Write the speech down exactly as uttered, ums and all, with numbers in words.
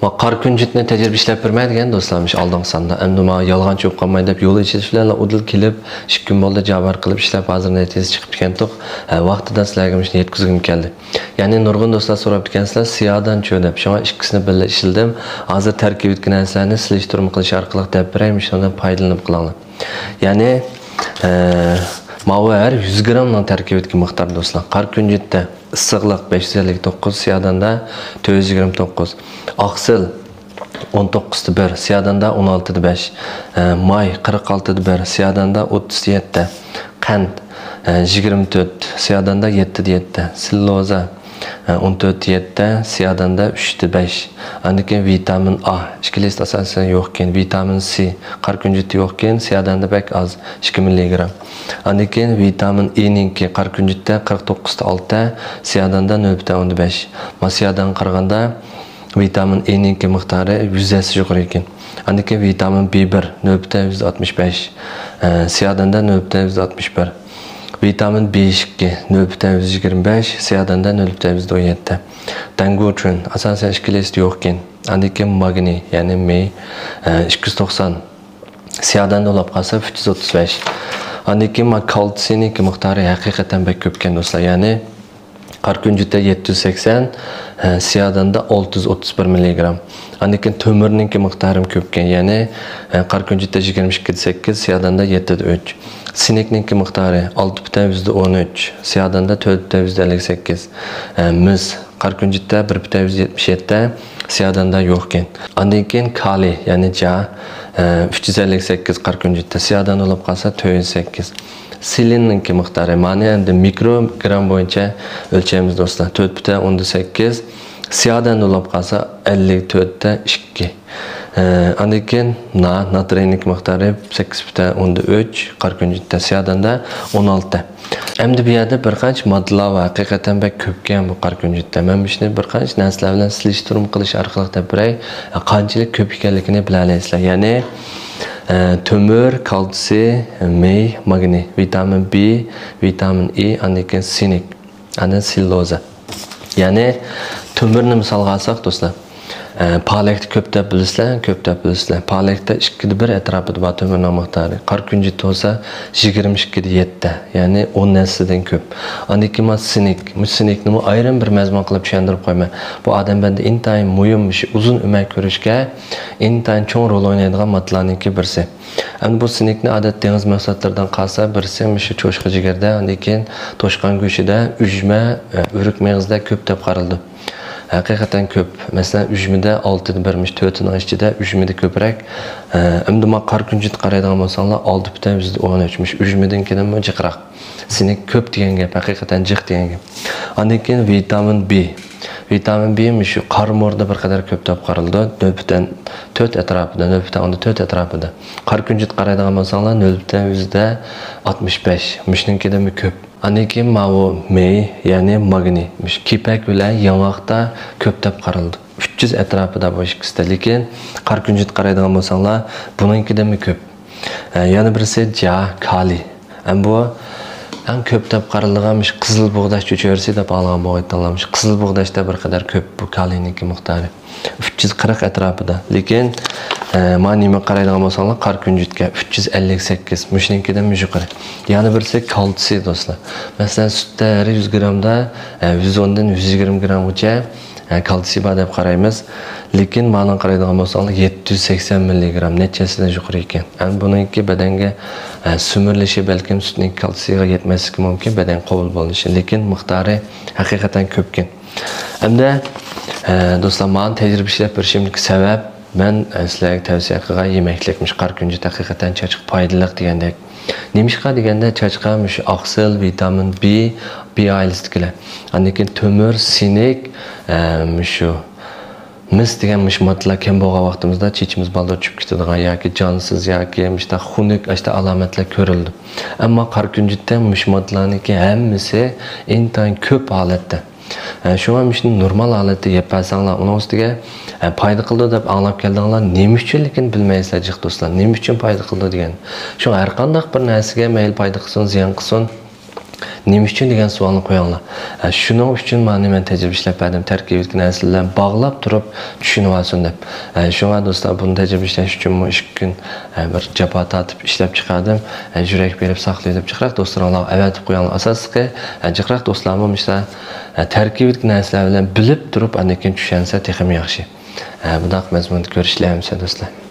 ما قارا كۈنجۈتنى تەجرىبە ئىشلەپ بېرىمەن دېگەن دوستلار، مۇشۇ ئالدىنقى ساندا. ئەمدى ما يالغانچى بولۇپ قالماي دەپ يول ئېچىلىش بىلەن ئۇدۇل كېلىپ، ئىككى كۈن بولدى، جاۋار قىلىپ ئىشلەپ، ھازىر نەتىجىسى چىقىپتىكەنتۇق. ھە، ۋاقتىدا سىلەرگە مۇشۇنى يەتكۈزگۈم كەلدى. يەنى نۇرغۇن دوستلار سوراپتىكەنسىلەر، سىيادانچۇ دەپ. شۇڭا ئىككىسىنى بىللە ئىشلىدىم. ھازىر تەركىبىدىكى نەرسىلەرنى سېلىشتۇرما قىلىش ئارقىلىق دەپ بېرەي، مۇشۇنىڭدىن پايدىلىنىپ قىلىڭلار. يەنى، ئە، ماۋۇ ھەر يۈز گرامنىڭ تەركىبىدىكى مىقدار دوستلار. قارا كۈنجۈتتە ئىسسىقلىق بەش يۈز ئەللىك توققۇز، سىياداندا تۆت يۈز يىگىرمە توققۇز. ئاقسىل ئون توققۇزدا بىر، سىياداندا ئون ئالتىدا بەش. ئە، ماي قىرىق ئالتىدا بىر، سىياداندا ئوتتۇزدا يەتتە. قەنت، ئە، يىگىرمە تۆت، سىياداندا يەتتىدە يەتتە. سېللۇلوزا، ئە، ئون تۆتتە يەتتە، سىياداندا ئۈچتە بەش. ئاندىن كېيىن ۋىتامىن ئا، ئىككى لىست ئاساسەن يوقكەن. ۋىتامىن سى، قارا كۈنجۈتتە يوقكەن، سىياداندا بەك ئاز، ئىككى مىللىگرام. ئاندىن كېيىن ۋىتامىن ئېنىڭكى قارا كۈنجۈتتە قىرىق توققۇزدا ئالتە، سىياداندا نۆل پۈتۈن ئوندىن بەش. ما سىيادانغا قارىغاندا ۋىتامىن ئېنىڭكى مىقدارى يۈز ھەسسە يۇقىرى ئىكەن. ئاندىن كېيىن ۋىتامىن بى بىر نۆل پۈتۈن يۈزدە ئاتمىش بەش، ئە، سىياداندا نۆل پۈتۈن يۈزدە ئاتمىش بىر. ۋىتامىن بى ئىككى نۆل پۈتۈن يۈزدە يىگىرمە بەش، سىياداندا نۆل پۈتۈن يۈزدە ئون يەتتە. دەڭگۇچۈن ئاساسەن ئىككى لىست يوقكەن. ئاندىن كېيىن ماگنىي، يەنى مېي، ئە، ئىككى يۈز توقسان. سىياداندا بولۇپ قالسا ئۈچ يۈز ئوتتۇز بەش. ئاندىن كېيىن ما كالتسىينىڭكى مىقدارى ھەقىقەتەن بەك كۆپكەن دوستلار. يەنى قارا كۈنجۈتتە يەتتە يۈز سەكسەن، ئە، سىياداندا ئالتە يۈز ئوتتۇز بىر مىللىگرام. ئاندىن كېيىن تۆمۈرنىڭكى مىقدارىمۇ كۆپكەن. يەنى، ئە، قارا كۈنجۈتتە يىگىرمە ئىككىدە سەككىز، سىياداندا يەتتىدە ئۈچ. سىنكنىڭكى مىقدارى ئالتە پۈتۈن يۈزدە ئون ئۈچ، سىياداندا تۆت پۈتۈن يۈزدە ئەللىك سەككىز. ئە، مىس قارا كۈنجۈتتە بىر پۈتۈن يۈزدە يەتمىش يەتتە، سىياداندا يوقكەن. ئاندىن كېيىن كالىي، يەنى جا، ئە، ئۈچ يۈز ئەللىك سەككىز قارا كۈنجۈتتە، سىياداندا بولۇپ قالسا تۆت يۈز سەككىز. سېلېننىڭكى مىقدارى، مانا ئەمدى مىكروگرام بويىچە ئۆلچەيمىز دوستلار. تۆت پۈتۈن ئوندىن سەككىز، سىياداندا بولۇپ قالسا ئەللىك تۆتتە ئىككى. ئە، ئاندىن كېيىن نا-، ناترىينىڭكى مىقدارى سەككىز پۈتۈن ئوندىن ئۈچ، قارا كۈنجۈتتە، سىياداندا ئون ئالتە. ئەمدى بۇ يەردە بىر قانچە ماددىلار بار، ھەقىقەتەن بەك كۆپكەن بۇ قارا كۈنجۈتتە. مەن مۇشۇنى بىر قانچە نەرسىلەر بىلەن سېلىشتۇرما قىلىش ئارقىلىق دەپ بېرەي، قانچىلىك كۆپ ئىكەنلىكىنى بىلەلەيسىلەر. يەنى، ئە، تۆمۈر، كالتسىي، مېي، ماگنىي، ۋىتامىن بى، ۋىتامىن ئې، ئاندىن كېيىن سىنك. ئاندىن سېللۇلوزا. يەنى تۆمۈرنى مىسالغا ئالساق دوستلار، ئە، پالەكتە كۆپ دەپ بىلىسىلەر، كۆپ دەپ بىلىسىلەر. پالەكتە ئىككىدە بىر ئەتراپىدا بار تۆمۈرنىڭ مىقدارى. قارا كۈنجۈت بولسا يىگىرمە ئىككىدە يەتتە، يەنى ئون ھەسسىدىن كۆپ. ئاندىن كېيىن ما سىنك. مۇشۇ سىنكنىمۇ ئايرىم بىر مەزمۇن قىلىپ چۈشەندۈرۈپ قويىمەن. بۇ ئادەم بەدىنىدە ئىنتايىن مۇھىم، مۇشۇ ئۇزۇن ئۆمەر كۆرۈشكە ئىنتايىن چوڭ رول ئوينايدىغان ماددىلارنىڭكى بىرسى. ئەمدى بۇ سىنكنى ئادەتتە دېڭىز مەھسۇلاتلىرىدىن قالسا، بىرسى مۇشۇ چوشقا جىگەردە، ئاندىن كېيىن توشقان گۆشىدە، ئۈجمە، ئۆرۈك مېغىزىدە كۆپ دەپ قارىلىدۇ. ھەقىقەتەن كۆپ. مەسىلەن، ئۈجمىدە ئالتىدىن بىر، مۇشۇ تۆتىنىڭ ئىچىدە ئۈجمىدە كۆپرەك. ئەمدى ما قارا كۈنجۈتكە قارايدىغان بولساڭلار، ئالتە پۈتۈن يۈزدە ئون ئۈچ، مۇشۇ ئۈجمىدىنكىدىنمۇ جىقراق. سىنك كۆپ دېگەن گەپ، ھەقىقەتەن جىق دېگەن گەپ. ئاندىن كېيىن ۋىتامىن بى. ۋىتامىن بى مۇشۇ قارا مورىدا بىر قەدەر كۆپ دەپ قارىلىدۇ. نۆل پۈتۈن تۆت ئەتراپىدا، نۆل پۈتۈن ئوندىن تۆت ئەتراپىدا. قارا كۈنجۈتكە قارايدىغان بولساڭلار، نۆل پۈتۈن يۈزدە ئاتمىش بەش. مۇشۇنىڭكىدىنمۇ كۆپ. ئاندىن كېيىن ماۋۇ مېي، يەنى ماگنىي. مۇشۇ كېپەك بىلەن ياڭاقتا كۆپ دەپ قارىلىدۇ. ئۈچ يۈز ئەتراپىدا بۇ ئىككىسىدە. لېكىن قارا كۈنجۈتكە قارايدىغان بولساڭلار، بۇنىڭكىدىنمۇ كۆپ. ئە، يەنە بىرسى جا، كالىي. ئەمما بۇ ئەڭ كۆپ دەپ قارىلىدىغان مۇشۇ قىزىل بۇغداش چۆچۈرىسى دەپ ئالغان بولغايتىڭلار. مۇشۇ قىزىل بۇغداشتا بىر قەدەر كۆپ بۇ كالىينىڭكى مىقدارى. ئۈچ يۈز قىرىق ئەتراپىدا. لېكىن، ئە، مانا نېمە قارايدىغان بولساڭلار، قارا كۈنجۈتكە ئۈچ يۈز ئەللىك سەككىز، مۇشۇنىڭكىدىنمۇ يۇقىرى. يەنە بىرسى كالتسىي دوستلار. مەسىلەن، سۈتتە ھەر يۈز گرامدا، ئە، يۈز ئوندىن يۈز يىگىرمە گرامغىچە ئە، كالتسىي بار دەپ قارايمىز. لېكىن مانا قارايدىغان بولساڭلار، يەتتە يۈز سەكسەن مىللىگرام، نەچچە ھەسسىدىن يۇقىرى ئىكەن. ئەمدى بۇنىڭكى بەدەنگە، ئە، سۈمۈرۈلۈشى بەلكىم سۈتنىڭ كالتسىيغا يەتمەسلىكى مۇمكىن، بەدەن قوبۇل بولۇشى. لېكىن مىقدارى ھەقىقەتەن كۆپكەن. ئەمدى، ئە، دوستلار، مانا تەجرىبە ئىشلەپ بېرىشىمدىكى سەۋەب، مەن، ئە، سىلەرگە تەۋسىيە قىلغان يېمەكلىك مۇشۇ قارا كۈنجۈت ھەقىقەتەن چاچقا پايدىلىق دېگەندەك. نېمىشقا دېگەندە، چاچقا مۇشۇ ئاقسىل، ۋىتامىن بى، بى ئائىلىسىدىكىلەر. ئاندىن كېيىن تۆمۈر، سىنك، ئە، مۇشۇ مىس دېگەن مۇشۇ ماددىلار كەم بولغان ۋاقتىمىزدا چېچىمىز بالدۇر چۈشۈپ كېتىدىغان ياكى جانسىز ياكى مۇشۇنداق خۇنۈك ئاشتا ئالامەتلەر كۆرۈلىدۇ. ئەمما قارا كۈنجۈتتە مۇشۇ ماددىلارنىڭكى ھەممىسى ئىنتايىن كۆپ ھالەتتە. ئە، شۇڭا مۇشۇنى نورمال ھالەتتە يەپ بەرسەڭلار، ئۇنىڭ ئۈستىگە، ئە، پايدا قىلىدۇ دەپ ئاڭلاپ كەلدىڭلار، نېمە ئۈچۈنلۈكىنى بىلمەيسىلەر جىق دوستلار. نېمە ئۈچۈن پايدا قىلىدۇ دېگەن. شۇڭا ھەر قانداق بىر نەرسىگە مەيلى پايدا قىلسۇن، زىيان قىلسۇن، نېمە ئۈچۈن دېگەن سوئالنى قويۇڭلار. ئە، شۇنىڭ ئۈچۈن مانا مەن تەجرىبە ئىشلەپ بەردىم، تەركىبىدىكى نەرسىلەر بىلەن باغلاپ تۇرۇپ چۈشىنىۋالسۇن دەپ. ئە، شۇڭا دوستلار، بۇنى تەجرىبە ئىشلەش ئۈچۈنمۇ ئىككى كۈن، ئە، بىر جاپا تارتىپ ئىشلەپ چىقاردىم. ئە، يۈرەك بېرىپ ساقلىۋېلىپ جىقراق دوستلىرىڭلارغا ئەۋەتىپ قويۇڭلار. ئاساسلىقى، ئە، جىقراق دوستلارمۇ مۇشۇنداق، ئە، تەركىبىدىكى نەرسىلەر بىلەن بىلىپ تۇرۇپ ئاندىن كېيىن چۈشەنسە تېخىمۇ ياخشى. ئە، بۇنداق مەزمۇندا كۆرۈشلەرمىسە دوستلار.